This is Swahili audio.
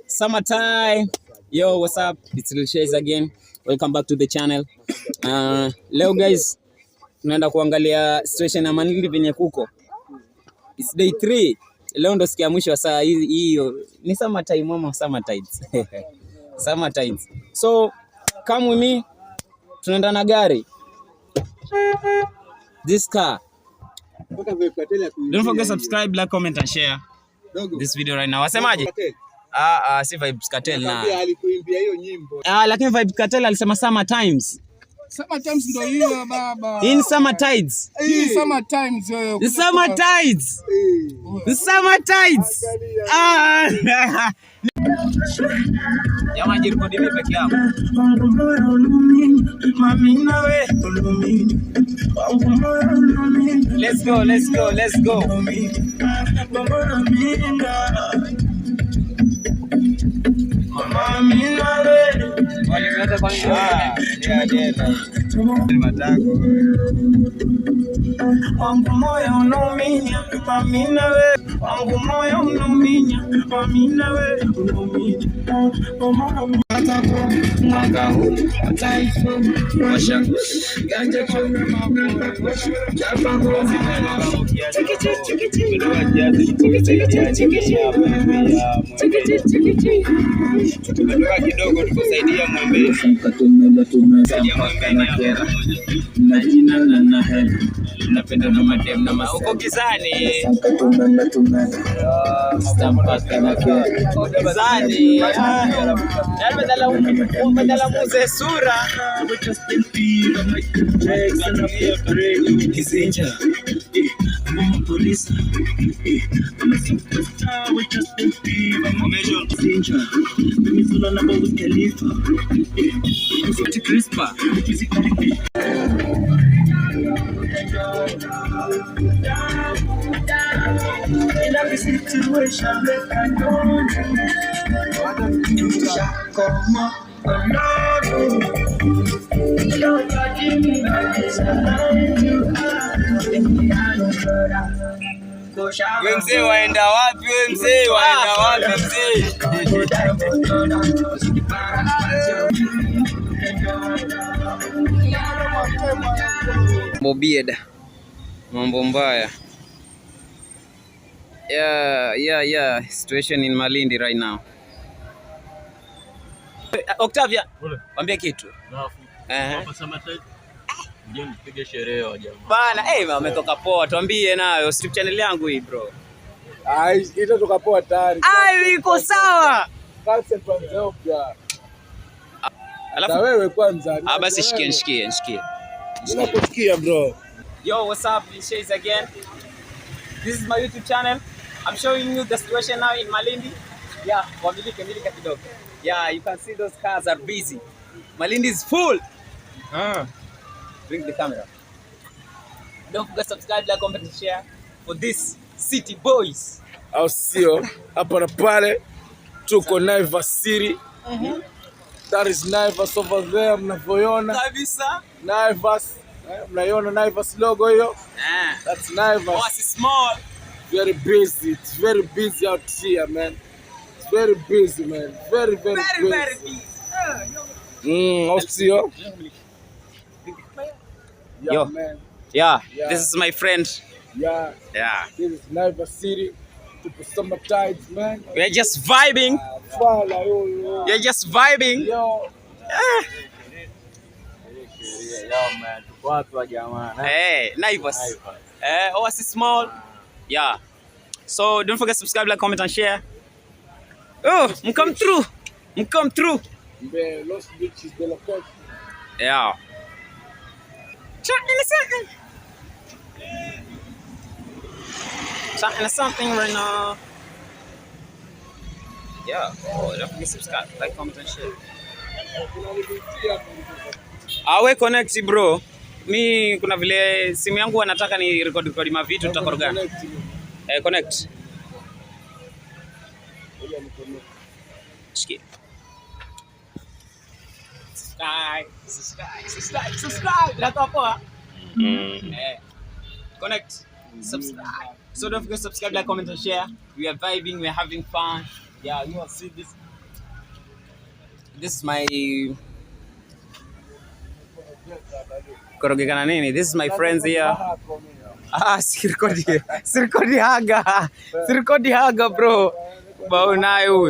Summertime. Yo, what's up? It's Lil Shays again. Welcome back to the channel. Leo guys, tunaenda kuangalia situation ya Malindi venye kuko. It's day 3. Leo ndo siku ya mwisho saa hii hiyo. Ni summertime ama summer tides? Summer tides. So, come with me. Tunaenda na gari. This car. Don't forget subscribe, like, comment and share this video right now. Wasemaje? Ah, ah, si Vybz Kartel na. Alikuimbia hiyo nyimbo. Ah, lakini Vybz Kartel alisema summer times. Summer times ndo hiyo baba. In summer tides. Hii summer times wewe. The summer tides. The summer tides. Ah. Jamaa jirekodi mimi peke yangu. Let's go, let's go, let's go. Wangu moyo unauminya, mamina we. Wangu moyo unauminya, mamina we. Unauminya. Mwaka huu washa ganja chapa Tumetoka kidogo tukusaidia mwembe. Na jina na na hela napenda na madem na uko gizani gizani, yaani badala muuze sura. Crispa. We mzee waenda wapi? We mzee waenda wapi mzee? Mambo bieda. Mambo mbaya. Yeah. Situation in Malindi right now. Octavia, mwambie kitu. Nipige sherehe wa jamaa. Bana, eh, ametoka poa. Tuambie nayo YouTube channel yangu hii bro. Ah, itatoka poa tayari. Ai, iko sawa. Alafu wewe kwanza. Ah, basi shikie, nishikie, nishikie. Ninakusikia bro. Yo, what's up? It's Shays again. This is my YouTube channel. I'm showing you the situation now in Malindi. Yeah, wamilike milika kidogo. Yeah, you can see those cars are busy. Malindi is full. Ah. Bring the camera. Don't forget subscribe, like, comment and share for this City Boys. Au sio? Hapa na pale tuko Naivas City. That is Naivas over there mnavyoiona. Kabisa. Naivas. Mnaiona Naivas logo hiyo? That's Naivas. Oh, it's small. Very busy. It's very busy out here, man. It's very busy, man. Very, very, very busy. Very busy. Au sio? Yeah, Yo. Man. Yeah, Yeah. This is my friend. Yeah. Yeah. This is Naivas City. Tupo summer tides, man. We are just vibing. Fala, yo, yo. We are just vibing. Yo. Hey, Naivas. Oasis Small. Yeah. So don't forget subscribe, like, comment and share. Oh, I'm come through. I'm come through. The Lost Beach is the location. Yeah. Something something. Something right now. Yeah. Oh, don't forget subscribe, like, comment and share. Awe connect bro. Mi kuna vile simu yangu wanataka ni record record mavitu tutakorogana. Eh, connect. Shikie. Subscribe, subscribe, subscribe, subscribe. Natoa poa. Eh. Connect. Subscribe. So don't forget to subscribe, like, comment and share. We are vibing, we are having fun. Yeah, you have seen this. This is my korogekana nini? This is my friends here. Ah, sirekodi. Sirekodi haga. Sirekodi haga, bro. Bao naye huyu.